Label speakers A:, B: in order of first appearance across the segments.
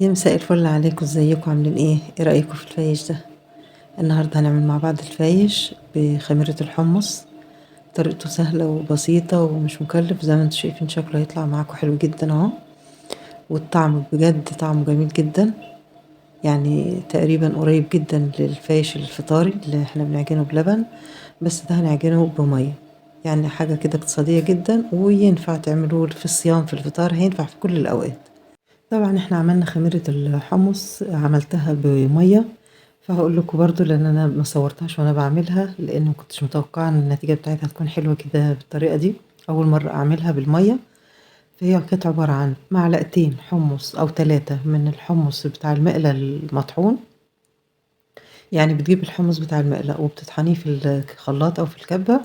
A: يا مساء الفل عليكم، ازيكم عاملين ايه؟ ايه رايكم في الفايش ده؟ النهارده هنعمل مع بعض الفايش بخميره الحمص. طريقته سهلة وبسيطة ومش مكلف، زي ما انتم شايفين شكله هيطلع معاكم حلو جدا اهو، والطعم بجد طعمه جميل جدا، يعني تقريبا قريب جدا للفايش الفطاري اللي احنا بنعجنه بلبن، بس ده هنعجنه بميه، يعني حاجة كده اقتصادية جدا، وينفع تعملوه في الصيام في الفطار، هينفع في كل الاوقات. طبعا احنا عملنا خميرة الحمص، عملتها بمية، فهقول لكم برضو لان انا ما صورتهاش وانا بعملها، لان ما كنتش متوقعه ان النتيجة بتاعتها تكون حلوة كده بالطريقة دي، اول مرة اعملها بالمية. فهي كانت عبارة عن معلقتين حمص او 3 من الحمص بتاع المقله المطحون، يعني بتجيب الحمص بتاع المقله وبتطحنيه في الخلاط او في الكبه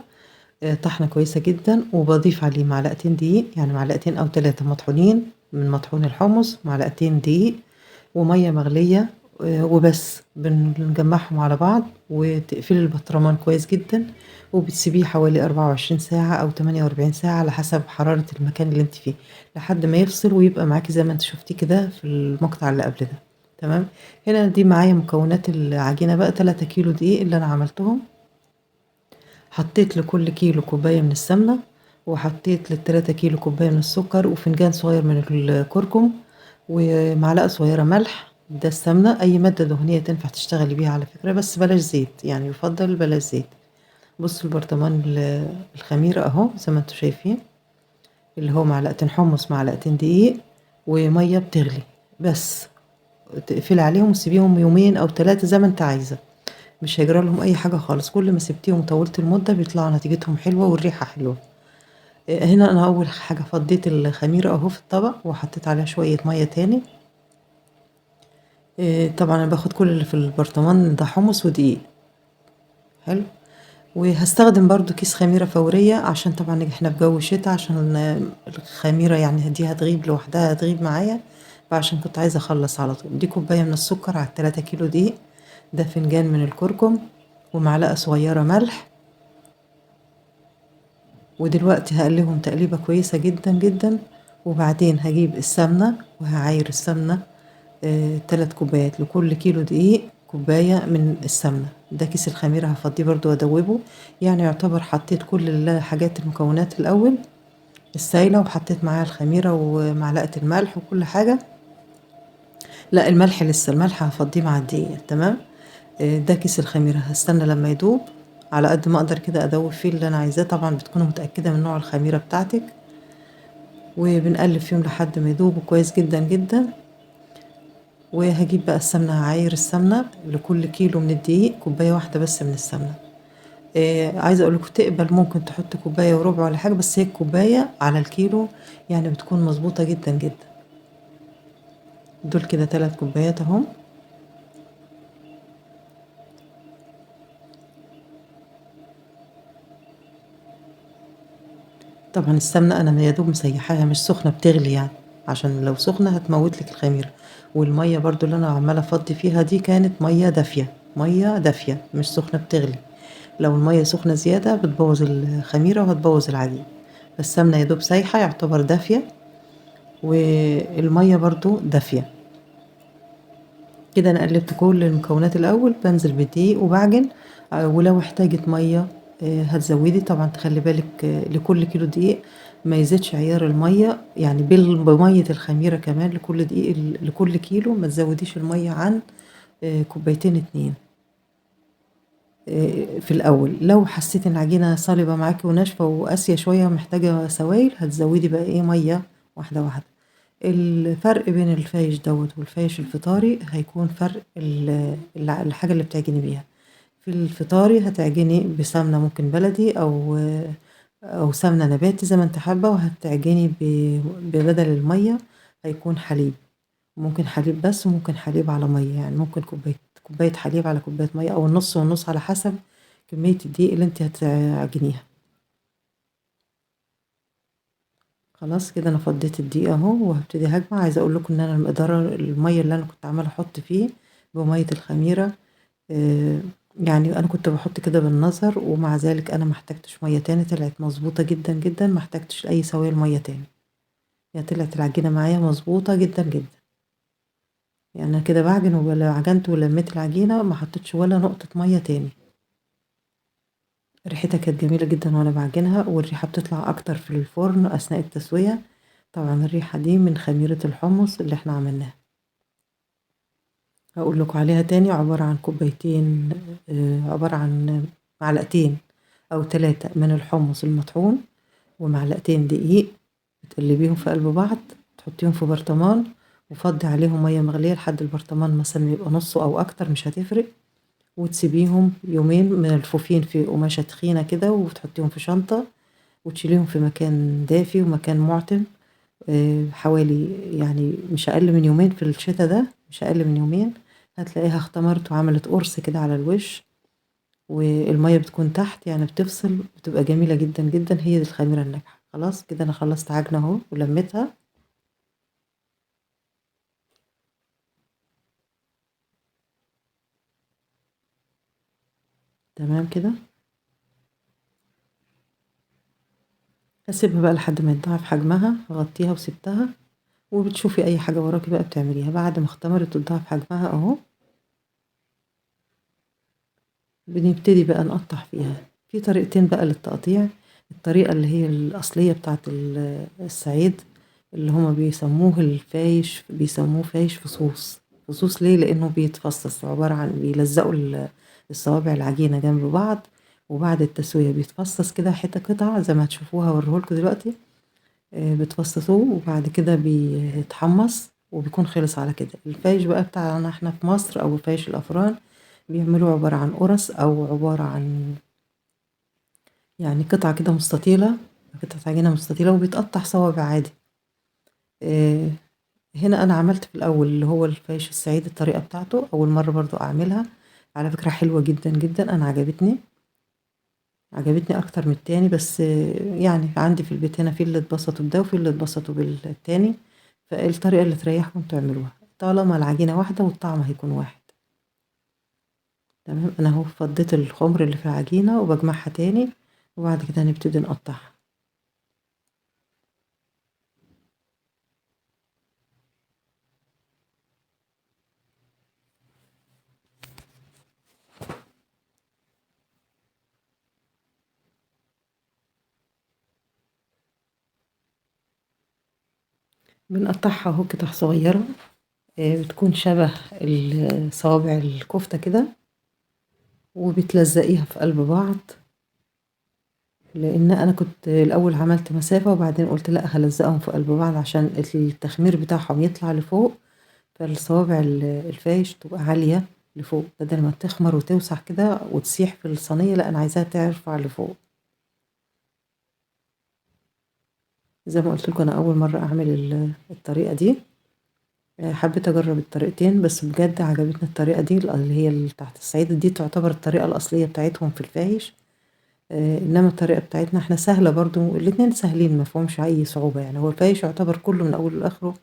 A: طحنه كويسة جدا، وبضيف عليه معلقتين دقيق، يعني معلقتين او 3 مطحونين من مطحون الحمص، معلقتين دقيق ومية مغليه وبس. بنجمعهم على بعض وتقفلي البطرمان كويس جدا، وبتسيبيه حوالي 24 ساعة او 48 ساعة على حسب حرارة المكان اللي انت فيه، لحد ما يفصل ويبقى معاكي زي ما انت شفتيه كده في المقطع اللي قبل ده. تمام. هنا دي معايا مكونات العجينة بقى، 3 كيلو دقيق اللي انا عملتهم، حطيت لكل كيلو كوباية من السمنة، وحطيت للتلاتة كيلو كوباية من السكر، وفنجان صغير من الكركم، ومعلقة صغيرة ملح. ده السمنة، أي مادة دهنية تنفع تشتغلي بيها على فكرة، بس بلاش زيت، يعني يفضل بلاش زيت. بصوا البرطمان الخميرة أهو زي ما انتوا شايفين، اللي هو معلقتين حمص معلقتين دقيق ومية بتغلي بس، تقفلي عليهم وسيبيهم يومين أو 3 زي ما انت عايزة، مش هيجرى لهم أي حاجة خالص. كل ما سبتيهم وطولت المدة بيطلعوا نتيجتهم حلوة والريحة حلوة. هنا أنا أول حاجة فضيت الخميرة أهو في الطبق، وحطيت عليها شوية مية تاني. طبعا أنا باخد كل اللي في البرطمان ده حمص ودقيق. حلو. وهستخدم برضو كيس خميرة فورية، عشان طبعا احنا في جو شتاء، عشان الخميرة يعني دي هتغيب لوحدها، هتغيب معايا، فعشان كنت عايزة اخلص على طول. دي كوباية من السكر على 3 كيلو دقيق، ده فنجان من الكركم، ومعلقة صغيرة ملح. ودلوقتي هقلبهم تقليبة كويسة جدا جدا، وبعدين هجيب السمنة وهعاير السمنة 3 كوبايات لكل كيلو دقيق كوباية من السمنة. ده كيس الخميرة هفضيه برضو وادوبه، يعني يعتبر حطيت كل الحاجات المكونات الأول السايلة، وحطيت معاها الخميرة ومعلقة الملح وكل حاجة. لا الملح لسه، الملح هفضيه مع الدقيق. تمام. ده كيس الخميرة هستنى لما يدوب على قد ما اقدر كده، ادوب فيه اللي انا عايزاه. طبعا بتكونوا متأكدة من نوع الخميرة بتاعتك، وبنقلب فيهم لحد ما يدوبوا كويس جدا جدا. وهجيب بقى السمنة، هعاير السمنة لكل كيلو من الدقيق كوباية واحدة بس من السمنة. عايزة اقول لكم تقبل ممكن تحط كوباية وربع ولا حاجة، بس هي الكوباية على الكيلو يعني بتكون مظبوطة جدا جدا. دول كده 3 كوبايات اهم. طبعا السمنة انا يا دوب مسيحاها، مش سخنة بتغلي يعني، عشان لو سخنة هتموت لك الخميرة. والمية برضو اللي انا عمالة افضي فيها دي كانت مية دافية، مية دافية مش سخنة بتغلي. لو المية سخنة زيادة بتبوظ الخميرة وهتبوظ العجين. فالسمنة يا دوب سايحة يعتبر دافية، والمية برضو دافية. كده انا قلبت كل المكونات الاول، بنزل بالدقيق وبعجن، ولو احتاجت مية هتزودي. طبعا تخلي بالك، لكل كيلو دقيق ما يزيدش عيار المية، يعني بمية الخميرة كمان لكل دقيق، لكل كيلو ما تزوديش المية عن كوبايتين 2 في الأول. لو حسيتي إن العجينة صلبة معاكي وناشفة وقاسية شوية ومحتاجة سوائل، هتزودي بقى مية واحدة واحدة. الفرق بين الفايش دوت والفايش الفطاري هيكون فرق الحاجة اللي بتعجني بيها. في الفطاري هتعجني بسمنة ممكن بلدي أو سمنة نباتي زي ما انت حابة، وهتعجني ببدل المية هيكون حليب، ممكن حليب بس وممكن حليب على مية، يعني ممكن كوباية حليب على كوباية مية، أو النص والنص على حسب كمية الدقيق اللي انت هتعجنيها. خلاص كده انا فضيت الدقيق اهو، وهبتدي هجمع. عايزة اقول لكم ان انا المقدار المية اللي انا كنت عمالة احط فيه بمية الخميرة، يعني انا كنت بحط كده بالنظر، ومع ذلك انا ما احتاجتش مية تاني، طلعت مظبوطة جدا جدا، ما احتاجتش لاي سوائل مية تاني، يعني طلعت العجينة معايا مظبوطة جدا جدا. يعني انا كده بعجن، ولا عجنت ولميت العجينة ما حطيتش ولا نقطة مية تاني. ريحتها كانت جميلة جدا وانا بعجنها، والريحه بتطلع اكتر في الفرن اثناء التسوية. طبعا الريحة دي من خميره الحمص اللي احنا عملناها، هقول لكم عليها تاني. عبارة عن كوبايتين، عبارة عن معلقتين او 3 من الحمص المطحون، ومعلقتين دقيق، بتقلبيهم في قلب بعض، تحطيهم في برطمان وفضي عليهم مية مغليه لحد البرطمان مثلا يبقى نصه او اكتر، مش هتفرق. وتسيبيهم يومين ملفوفين في قماشة تخينة كده، وتحطيهم في شنطه، وتشيليهم في مكان دافي ومكان معتم، حوالي يعني مش اقل من يومين في الشتا ده، مش اقل من يومين. هتلاقيها اختمرت وعملت قرص كده على الوش، والمية بتكون تحت يعني بتفصل، بتبقى جميلة جدا جدا. هي دي الخميره الناجحة. خلاص كده انا خلصت عجنه اهو ولميتها. تمام كده. هسيبها بقى لحد ما يتضاعف حجمها، غطيها وسبتها، وبتشوفي اي حاجة وراكي بقى بتعمليها. بعد ما اختمرت وتضاعف حجمها اهو، بنبتدي بقى نقطع فيها. في طريقتين بقى للتقطيع. الطريقة اللي هي الاصلية بتاعت الصعيد، اللي هما بيسموه الفايش، بيسموه فايش فصوص. فصوص ليه؟ لانه بيتفصص، عبارة عن بيلزقوا الصوابع العجينة جنب بعض، وبعد التسوية بيتفصص كده حتة قطعه زي ما هتشوفوها هوريهولكوا دلوقتي. بتفصصوه وبعد كده بيتحمص وبيكون خلص على كده. الفايش بقى بتاعنا احنا في مصر، او فايش الافران، بيعملوه عبارة عن قرص، او عبارة عن يعني قطعه كده مستطيله، قطعه عجينه مستطيله، وبيتقطع صوابع عادي. هنا انا عملت في الاول اللي هو الفايش الصعيدي الطريقة بتاعته، اول مرة برضو اعملها، على فكرة حلوة جدا جدا، انا عجبتني اكتر من التاني. بس يعني عندي في البيت هنا في اللي اتبسطوا بده وفي اللي اتبسطوا بالتاني، فالطريقه اللي تريحكم تعملوها طالما العجينة واحدة والطعم هيكون واحد. تمام. انا اهو فضيت الخمر اللي في العجينة وبجمعها تاني، وبعد كده هنبتدي نقطعها. بنقطعها اهو قطع صغيرة، بتكون شبه صوابع الكفتة كده، وبتلزقيها في قلب بعض. لان انا كنت الاول عملت مسافة وبعدين قلت لا هلزقهم في قلب بعض عشان التخمير بتاعهم يطلع لفوق، فالصوابع الفايش تبقى عالية لفوق، بدل ما تخمر وتوسع كده وتسيح في الصينية، لا انا عايزاها ترفع لفوق. زي ما قلت لكم انا اول مرة اعمل الطريقة دي، حبيت اجرب الطريقتين، بس بجد عجبتني الطريقة دي اللي هي اللي تحت الصعيد دي، تعتبر الطريقة الاصلية بتاعتهم في الفايش. انما الطريقة بتاعتنا احنا سهلة برضو، الاتنين سهلين ما فيهمش اي صعوبة. يعني هو الفايش يعتبر كله من اوله لاخره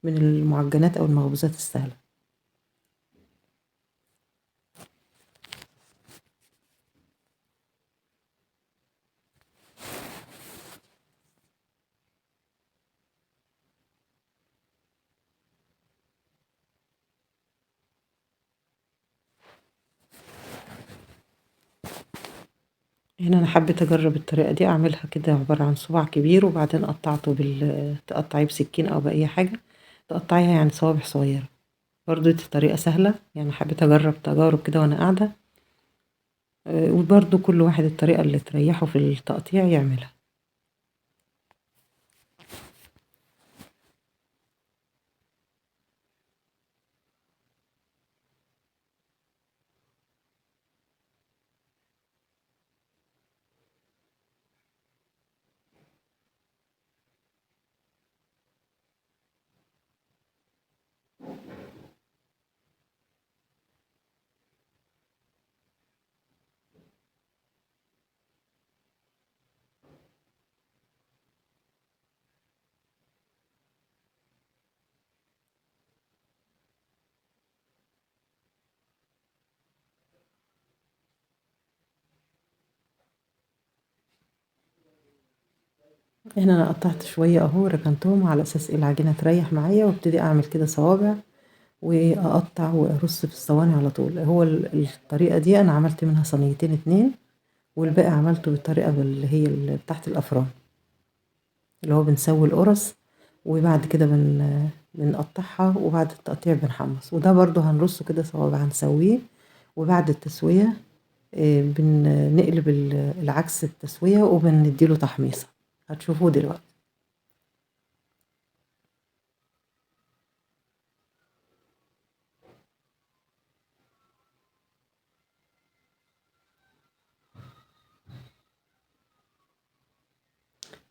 A: من المعجنات او المخبوزات السهلة. هنا انا حبيت اجرب الطريقة دي، اعملها كده عبارة عن صباع كبير، وبعدين قطعته تقطعيه بسكين او باي حاجة، تقطعيها يعني صوابع صغيرة. برضو دي طريقه سهلة، يعني حبيت اجرب تجارب كده وانا قاعدة. وبرضو كل واحد الطريقة اللي تريحه في التقطيع يعملها. هنا انا قطعت شوية اهو، ركنتهم على اساس العجينة تريح معايا، وابتدي اعمل كده صوابع واقطع وارص في الصواني على طول. هو الطريقة دي انا عملت منها صينيتين 2، والباقي عملته بالطريقة اللي هي اللي تحت الافران، اللي هو بنسوي القرص وبعد كده بنقطعها، وبعد التقطيع بنحمص. وده برضو هنرصه كده صوابع، هنسويه، وبعد التسوية بنقلب العكس التسوية وبنديله تحميصة، هتشوفوه دلوقتي.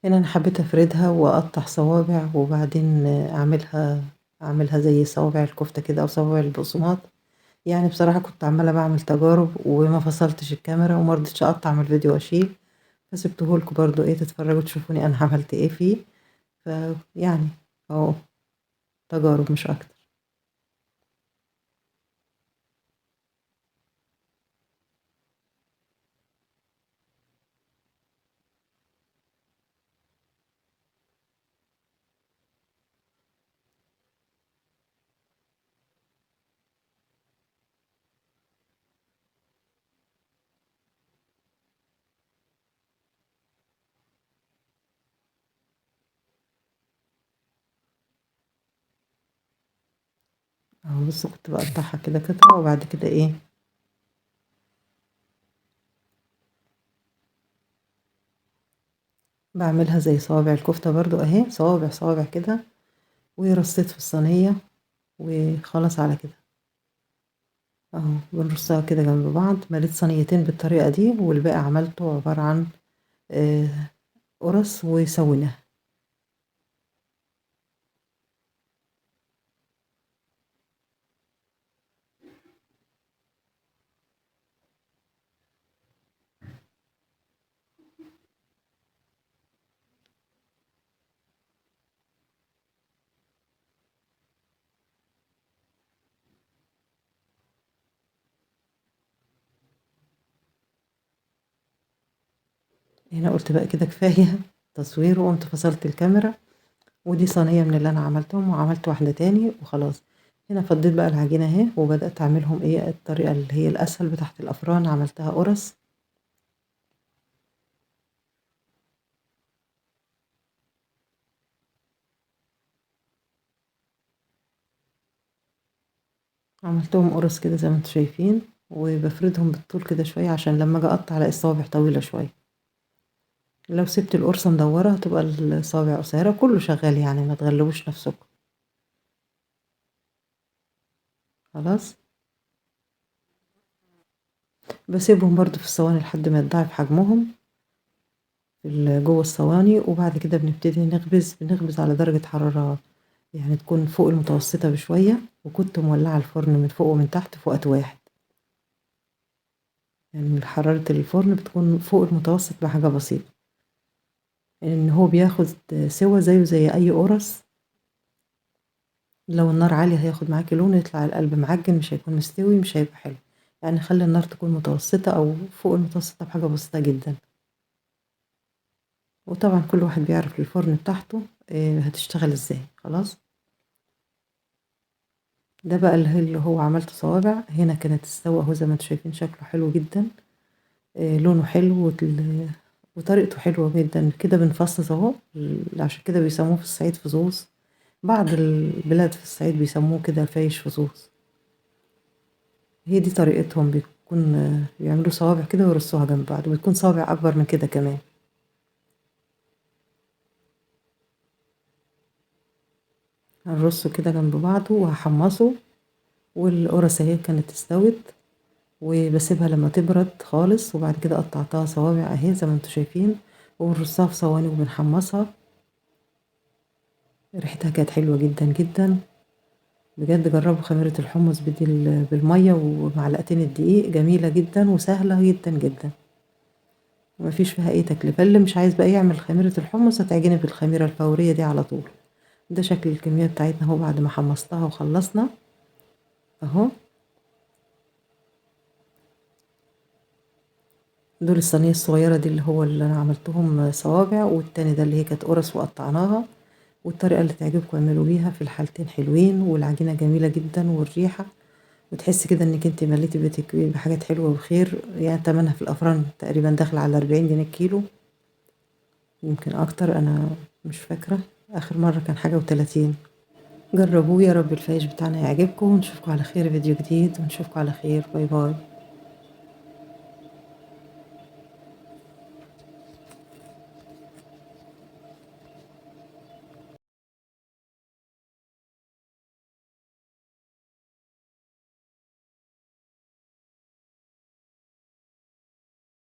A: هنا انا حبيت افردها واقطع صوابع، وبعدين اعملها زي صوابع الكفتة كده او صوابع البقسماط. يعني بصراحة كنت عمالة بعمل تجارب وما فصلتش الكاميرا وما رضيتش اقطع من الفيديو واشيل، فسبته لكم برضو تتفرجوا تشوفوني انا عملت ايه فيه. فيعني اهو تجارب مش اكتر. اهو بصوا كنت بقطعها كده قطع، وبعد كده بعملها زي صوابع الكفتة برضو اهي، صوابع صوابع كده، ورصيت في الصينية وخلاص على كده اهو. بنرصها كده جنب بعض. مليت صينيتين بالطريقة دي، والباقي عملته عبارة عن قرص وسويناها. هنا قلت بقى كده كفاية تصوير، وقمت فصلت الكاميرا. ودي صينية من اللي أنا عملتهم، وعملت واحدة تاني وخلاص. هنا فضيت بقى العجينة اهي، وبدأت أعملهم الطريقة اللي هي الأسهل بتاعت الأفران، عملتها قرص. عملتهم قرص كده زي ما انتم شايفين، وبفردهم بالطول كده شوية عشان لما اجي اقطع الاقي الصوابع طويلة شوية. لو سبت القرصة مدورة هتبقى الصوابع قصيرة. كله شغال يعني، ما تغلبوش نفسكم. خلاص بسيبهم برضو في الصواني لحد ما يتضاعف حجمهم جوه الصواني، وبعد كده بنبتدي نخبز. بنخبز على درجة حرارة يعني تكون فوق المتوسطة بشوية، وكنت مولعة الفرن من فوق ومن تحت في وقت واحد، يعني حرارة الفرن بتكون فوق المتوسط بحاجة بسيطة، لأن هو بياخد سوا زيه زي أي قرص. لو النار عالية هياخد معاكي لون، يطلع القلب معجن، مش هيكون مستوي، مش هيبقى حلو. يعني خلي النار تكون متوسطة أو فوق المتوسطة بحاجة بسيطة جدا. وطبعا كل واحد بيعرف الفرن بتاعته هتشتغل ازاي. خلاص ده بقى اللي هو عملته صوابع. هنا كانت استوى اهو زي ما انتم شايفين، شكله حلو جدا، لونه حلو وطريقته حلوة جدا. كده بنفصص اهو، عشان كده بيسموه في الصعيد فصوص، بعض البلاد في الصعيد بيسموه كده فايش فصوص. هي دي طريقتهم، بيكون بيعملوا صوابع كده ويرصوها جنب بعض، وبتكون صوابع اكبر من كده كمان. هنرصه كده جنب بعضه وهحمصه. والقرص اهي كانت استوت، وبسيبها لما تبرد خالص، وبعد كده قطعتها صوابع اهي زي ما انتم شايفين، وبنرصها في صواني وبنحمصها. ريحتها كانت حلوة جدا جدا بجد. جربوا خميرة الحمص بدي بالمية ومعلقتين الدقيق، جميلة جدا وسهلة جدا جدا، ومفيش فيها اي تكلفة. اللي مش عايز بقى يعمل خميرة الحمص هتعجني بالخميرة الفورية دي على طول. ده شكل الكمية بتاعتنا اهو بعد ما حمصتها وخلصنا اهو. دول الصينية الصغيرة دي اللي هو اللي انا عملتهم صوابع، والتاني ده اللي هي كانت قرص وقطعناها. والطريقة اللي تعجبكم اعملوا بيها، في الحالتين حلوين، والعجينة جميلة جدا والريحة، وتحس كده انك انت مليتي بيتك بحاجات حلوة وخير. يعني تمنها في الافران تقريبا داخل على 40 جنيه الكيلو، يمكن اكتر، انا مش فاكرة اخر مرة كان حاجة و30. جربوه، يا رب الفايش بتاعنا يعجبكم، ونشوفكم على خير فيديو جديد، ونشوفكم على خير. bye bye.